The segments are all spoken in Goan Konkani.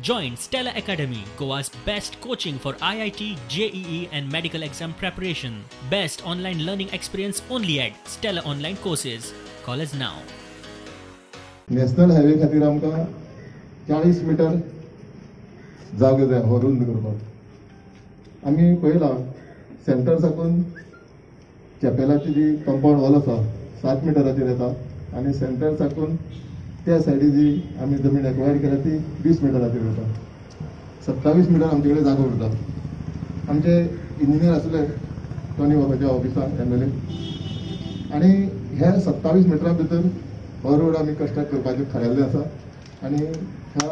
Join Stella Academy, Goa's best coaching for IIT, JEE and medical exam preparation. Best online learning experience only at Stella Online Courses. Call us now. National highway खातीर आमकां 40 मिटर जागो जाय हो रुंद करपाक. आमी पळयलां सेंटर साकून चॅपेलाची जी कंपाउंड वॉल आसा 7 मिटराचेर येता आनी सेंटर साकून त्या सायडी जी आमी जमीन एक्वायर केल्या ती 20 मिटराचेर येता. 27 मिटर आमचे कडेन जागो उरता. आमचे इंजिनियर आसले टॉनी बाबाच्या ऑफिसान एमएलए आनी ह्या 27 मिटरां भितर हो रोड आमी कंस्ट्रक्ट करपाचें थारायल्लें आसा आनी ह्या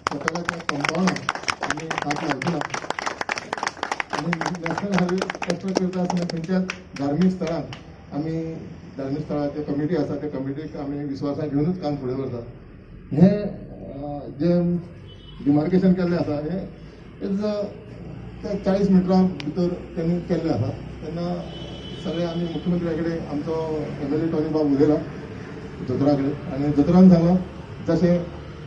चॅपेलाच्या कंपाउंडाक आमी हात लावचे ना. आनी नॅशनल हायवे कंस्ट्रक्ट करता आसतना खंयच्याच धार्मीक स्थळांत आमी धार्मीक स्थळाचे कमिटी आसा त्या कमिटीक आमी विस्वासान घेवनूच काम फुडें व्हरता. हें जें डिमार्केशन केल्लें आसा हें is त्या 40 मिटरां भितर तेणी केल्लें आसा. तेन्ना सगळे आमी मुख्यमंत्र्या कडेन आमचो एमएलए टॉनी बाब उलयला दोतोरा कडेन आनी दोतोरान सांगलां जशें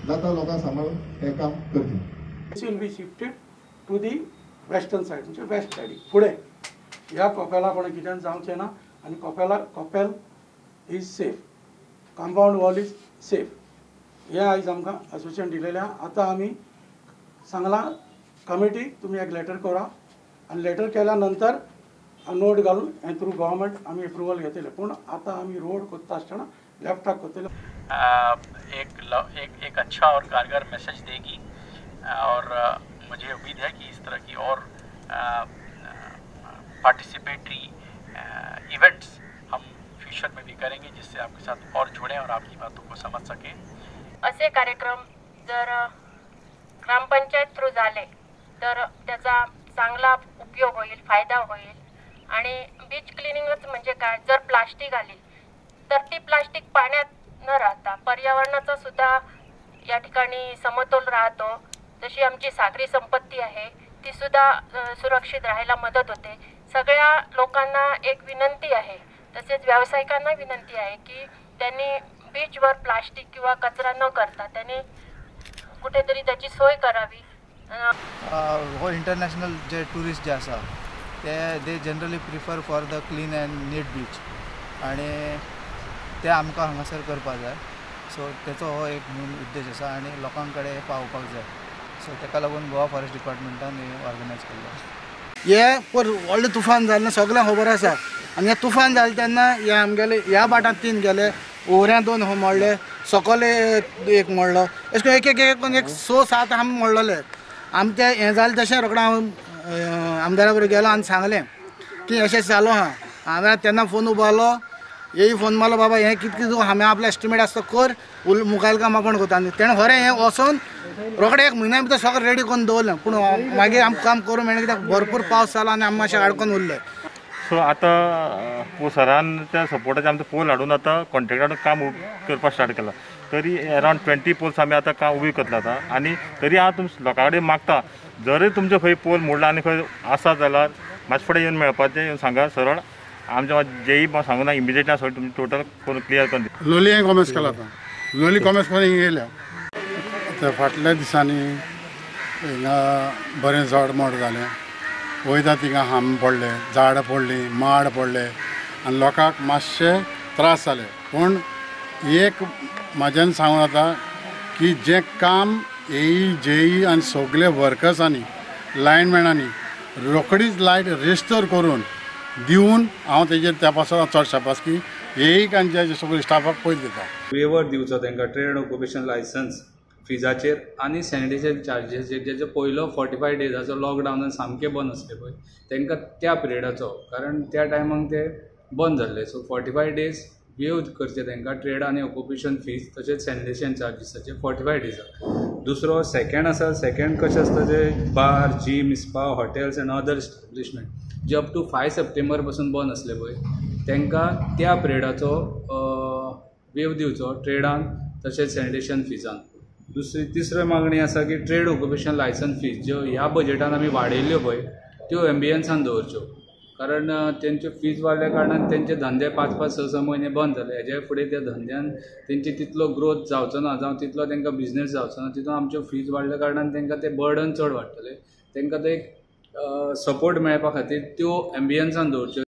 जाता लोकांक सांबाळून हें काम करचें. This will be shifted to the western side, म्हणजे वेस्ट सायडीक फुडें ह्या कपेला कोणें कित्यान जावचें ना आनी कपेला कपेल is safe, compound wall is safe. हें आयज आमकां आश्वासन दिलेलें आहा. आतां आमी सांगलां कमिटीक तुमी एक लेटर करा आनी लेटर केल्या नंतर नोट घालून हें थ्रू गव्हर्मेंट आमी एप्रुवल घेतले. पूण आतां आमी रोड कोत्ता आसतना लेफ्टाक कोत्तले. एक एक अच्छा और कारगर मैसेज देगी और मुझे उम्मीद है कि इस तरह की और पार्टिसिपेटरी इवेंट्स हम फ्यूचर में भी करेंगे, जिससे आपके साथ और जुड़ें और आपकी बातों को समझ सकें. असे कार्यक्रम जर ग्रामपंचायत थ्रू झाले तर त्याचा चांगला उपयोग होईल, फायदा होईल. आणि बीच क्लिनिंगच म्हणजे काय, जर प्लास्टिक आली तर ती प्लास्टिक पाण्यात न राहता पर्यावरणाचा सुद्धा या ठिकाणी समतोल राहतो. जशी आमची सागरी संपत्ती आहे ती सुद्धा सुरक्षित राहायला मदत होते. सगळ्या लोकांना एक विनंती आहे, तसेच व्यावसायिकांना विनंती आहे की त्यांनी बीचवर प्लास्टिक किंवा कचरा न करता त्यांनी कुठेतरी त्याची सोय करावी. हो इंटरनॅशनल जे टुरिस्ट जे आसा ते they generally prefer for the clean and neat beach आनी ते आमकां हांगासर करपाक जाय. सो तेचो हो एक मेन उद्देश आसा आनी लोकां कडेन पावोवपाक जाय. सो ताका लागून गोवा फॉरेस्ट डिपार्टमेंटान हें ऑर्गनायज केल्लें. हे पर व्हडलें तुफान जालें सगळें खबर आसा आनी हें तुफान जालें तेन्ना हे आमगेले ह्या भाटांत 3 गेले, ओवऱ्यां 2 मोडले, सकयल 1 मोडलो, अशें करून एक एक एक 6-7 आमी मोडलेले. आमचें हें जालें तशें रोखडें हांव आमदारा बरोबर गेलो आनी सांगलें की अशें जालो आहा. हांवें तेन्ना फोन उबारलो, येई फोन मारलो, बाबा हें कितें कितें हांवें आपलें एस्टिमेट आसता कर, मुखायल काम आपूण करता. आनी तेणें खरें हें वचोन रोखडें 1 म्हयन्या भितर सगळें रेडी करून दवरलें. पूण मागीर आमकां काम करूं मेळ्ळें कित्याक भरपूर पावस जालो आनी आमी मातशें आडकोन उरले. सो आतां सरान त्या सपोर्टाचें आमचो पोल हाडून आतां कॉन्ट्रेक्टरान काम करपाक स्टार्ट केलां. तरी अरावंड 20 पोल्स आमी आतां काम उबी करतले आतां. आनी तरी हांव तुम लोकां कडेन मागता, जरी तुमचें खंय पोल मोडला आनी खंय आसा जाल्यार मातशें फुडें येवन मेळपाचें, येवन सांगा सरळ आमच्या जेई सांगूना इमिजिएटली सगळें तुमचें टोटल करून क्लियर करून दिता. लोलयें कॉमर्स केला आतां, लोली कॉमर्स करून हिंगा येयल्या. आतां फाटल्या दिसांनी हिंगा बरें झाड मोड जालें, वयता थिंगा हाम पडले, झाडां पडलीं, माड पडले आनी लोकांक मातशे त्रास जाले. पूण एक म्हाज्यान सांगूं जाता की जें काम एई जेई आनी सगळे वर्कर्सांनी लायनमॅनांनी रोखडीच लायट रिस्टोर करून दिवन हांव तेजेर त्या पासून चड शाबासकी एईक आनी जे सगळे स्टाफाक पयलीं दिता. वेवर दिवचो तांकां ट्रेड ऑक्युपेशन लायसन्स फिजाचेर आनी सॅनिटेशन चार्जीसचेर, जेजो पयलो 45 डेजाचो लॉकडावनान सामकें बंद आसलें पळय तांकां त्या पिरियडाचो, कारण त्या टायमाक ते बंद जाल्ले. सो 45 डेज वेव करचे तांकां ट्रेड आनी ऑक्युपेशन फीज तशेंच सॅनिटेशन चार्जीसाचे 45 डेजाक. दुसरो सेकेंड आसा, सेकेंड कशें आसता ते bar, gym, spa, hotels and other establishment जे अप टू 5 सप्टेंबर पासून बंद आसले पळय तांकां त्या पिरियडाचो वेव दिवचो ट्रेडान तशेंच सॅनिटेशन फिजान. दुसरी तिसरी मागणी आसा की ट्रेड ऑक्युपेशन लायसन्स फीज ज्यो ह्या बजेटान आमी वाडयल्ल्यो पळय त्यो एम्बियन्सान दवरच्यो, कारण तेंच्यो फीज वाडल्या कारणान तेंचे धंदे 5-5, 6-6 म्हयने बंद जाले. हेज्या फुडें त्या धंद्यान तेंचे तितलो ग्रोथ जावचो ना जावं तितलो तेंकां बिजनेस जावचो ना. तितून आमच्यो फीज वाडल्या कारणान तेंकां तें बर्डन चड वाडटलें. तेंकां ते एक सपोर्ट मेळपा खातीर त्यो एम्बियन्सान दवरच्यो.